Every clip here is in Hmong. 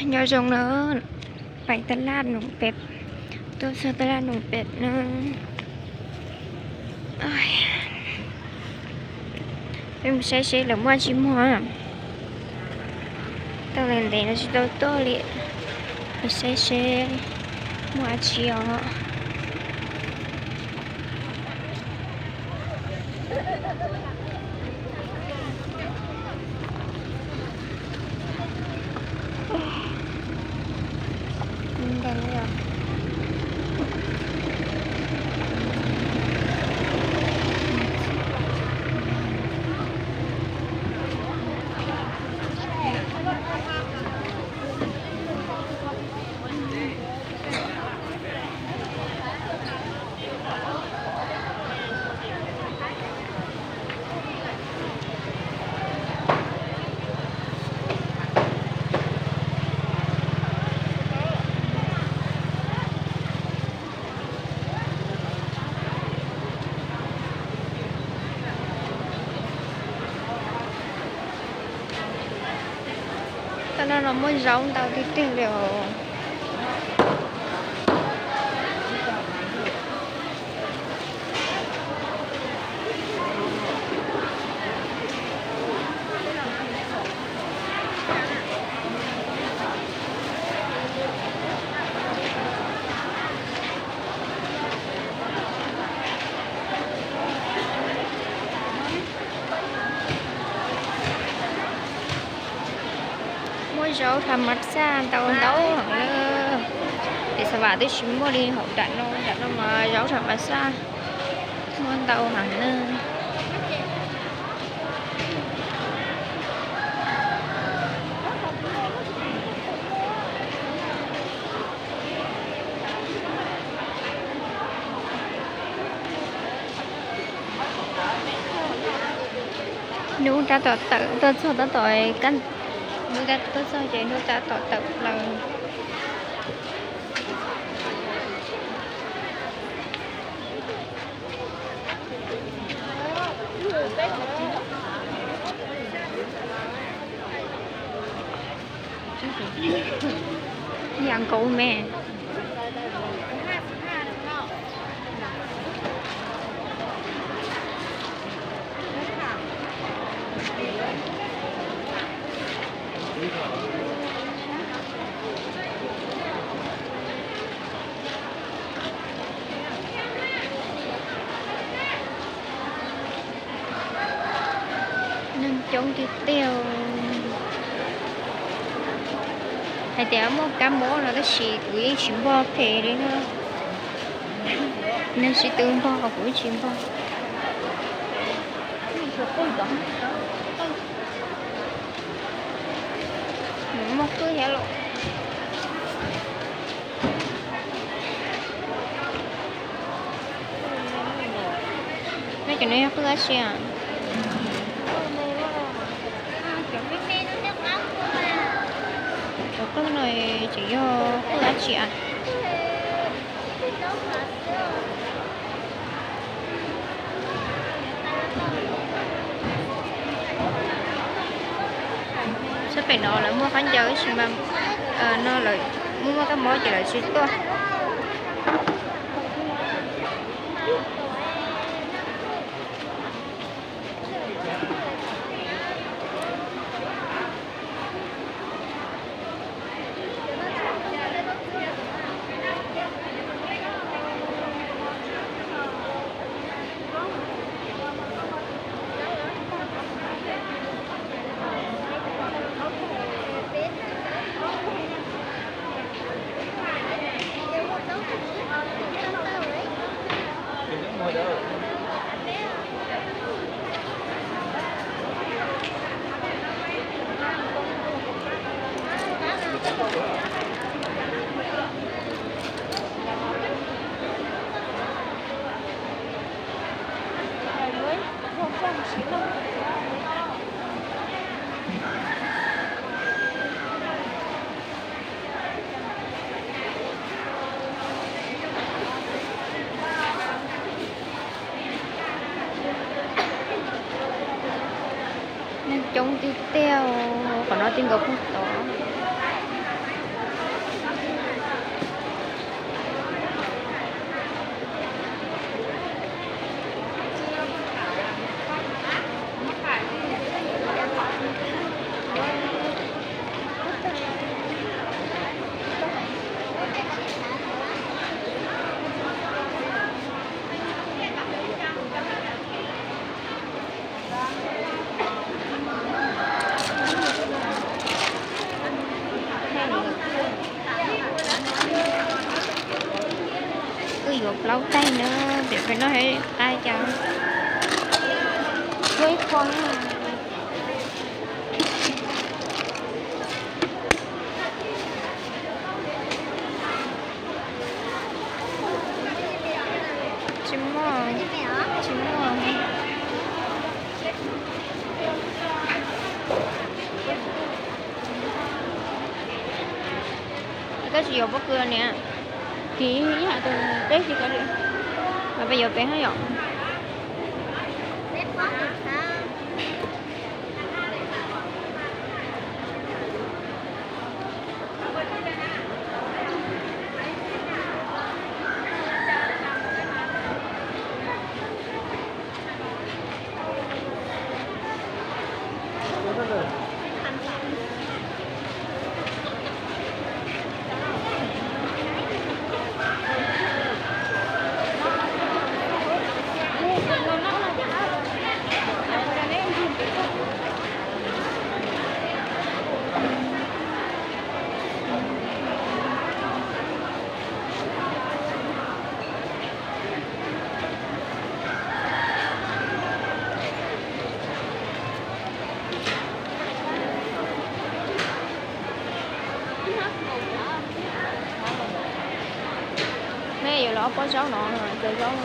Nyob zoo na, pais taj laj Num Pem, tuaj txog taj laj Num Pem na. Peb mus saib seb lawv muaj tsis muag. Tau ntev ntev no tsis tau tuaj li, mus saib seb muaj tsis os. Tau no no muaj zaub ntau tiag tiag li os. Muaj zaub tham mas xaj ntau ntau heev na. Pem Xav Vam twb tsis muaj li hauv nram no, nram no mas zaub tham mas xaj muaj ntau heev na. Hnub tab tom tawm tuaj txog tab tom, hnub tab tuaj txog ces hnub tab tom tawm plaws. Yam nkaus me. Neeg coob tiag tiag. Hais tias muaj kab mob no tab sis kuv yeej tsis npog phem li na. Neeg sib tw npog kuv yeej tsis npog. Nws muaj qwj thiab los? Nej cov no yog qwj dab tsi? Cov qwj no tseem yog qwj dab tsi? Sab pem no lawv muaj khaub ncaws tab sis mas no lawv muaj muaj kab mob ces lawv tsis tuaj. Neeg coob tiag tiag, qhov no tib nkaus pug tod. Laub taig na, pem pem no qab cas. Ib qho na. Tsis muaj, tsis muaj. Koj tsis yuav pob kws niam? Kiv ib hais tias peb tsis kav liam. Mas peb yuav peb hab yom. Nej yuav los ob pob zaub no, cov zaub,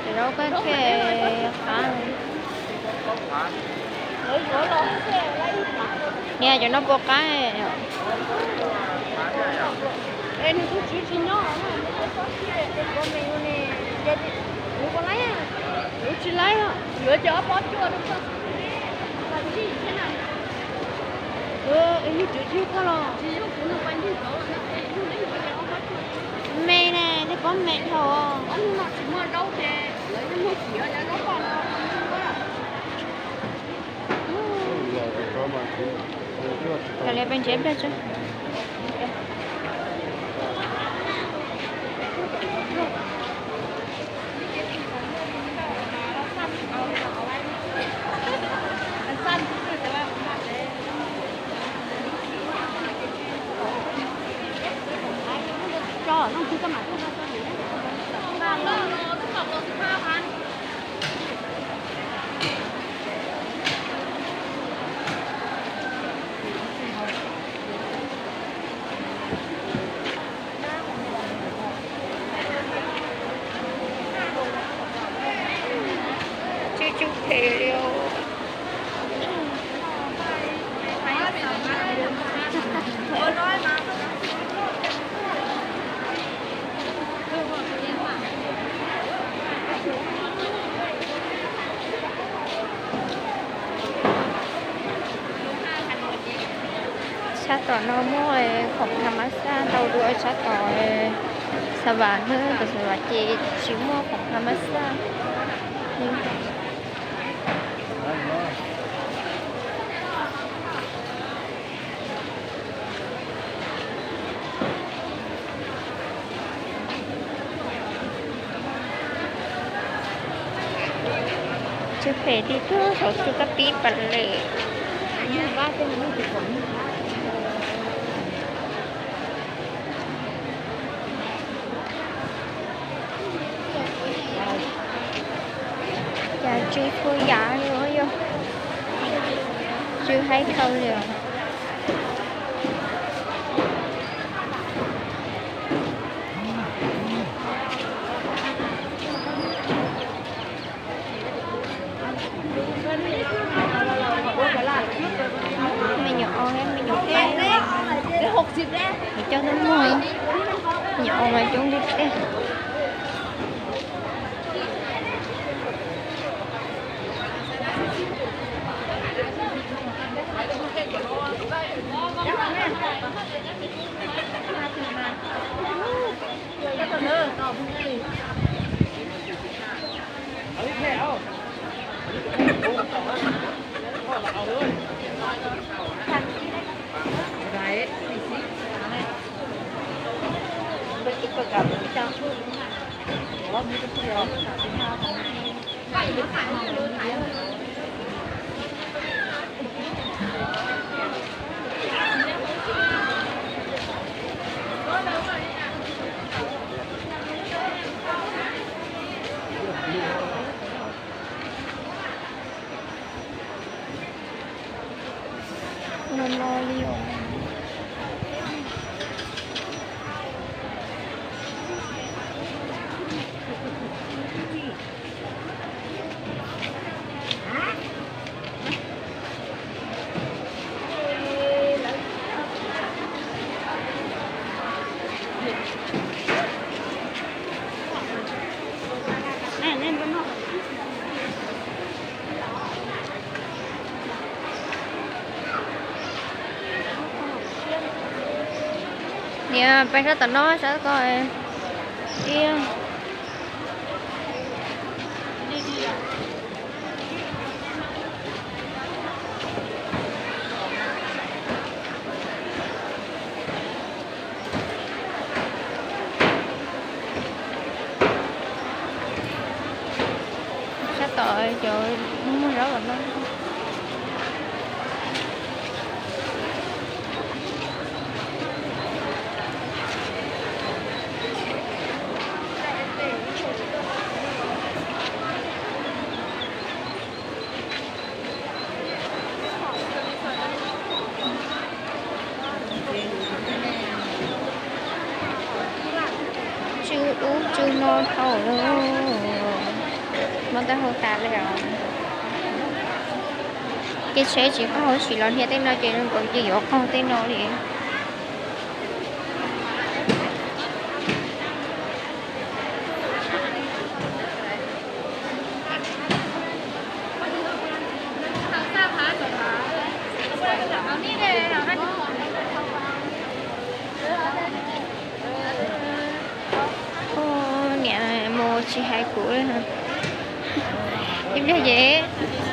cov zaub koj thiaj qab. Niam, cov no puas qab? Tsis laib, yuav cov ob pob cuaj rau koj. Ib lub tswv yug koj los. Me ne, tej pob me dhau. Kav liam pes ntsev pliag tso. Tsw tsw phem li os. Sab tom no muaj khoom tham mas xaj ntau dua sab tom Xav Vam na, tom Xav Vam ces tsis muaj khoom tham mas xaj. Tsw phem li, tuaj saum tsw kab pib pas lem. Cas tsw txhua yam li yog, tsw haib dhau li os. Me nyuam os, me nyuam qaib, coob tab muag, me nyuam os mas coob tiag tiag. No no li os. Niam, peb sab tom no sab ko. Ib sab tom cov muag zaub los no. Tsw ub tsw no dhau lawm. Muab taub hau tas li os. Kev tsheb tsis qaug hauv, tsis los hnia tej no ces zoo nkaus ces yuav qaug tej no li. Ub, niam mus tsis hais kuv li. Ib pliag ces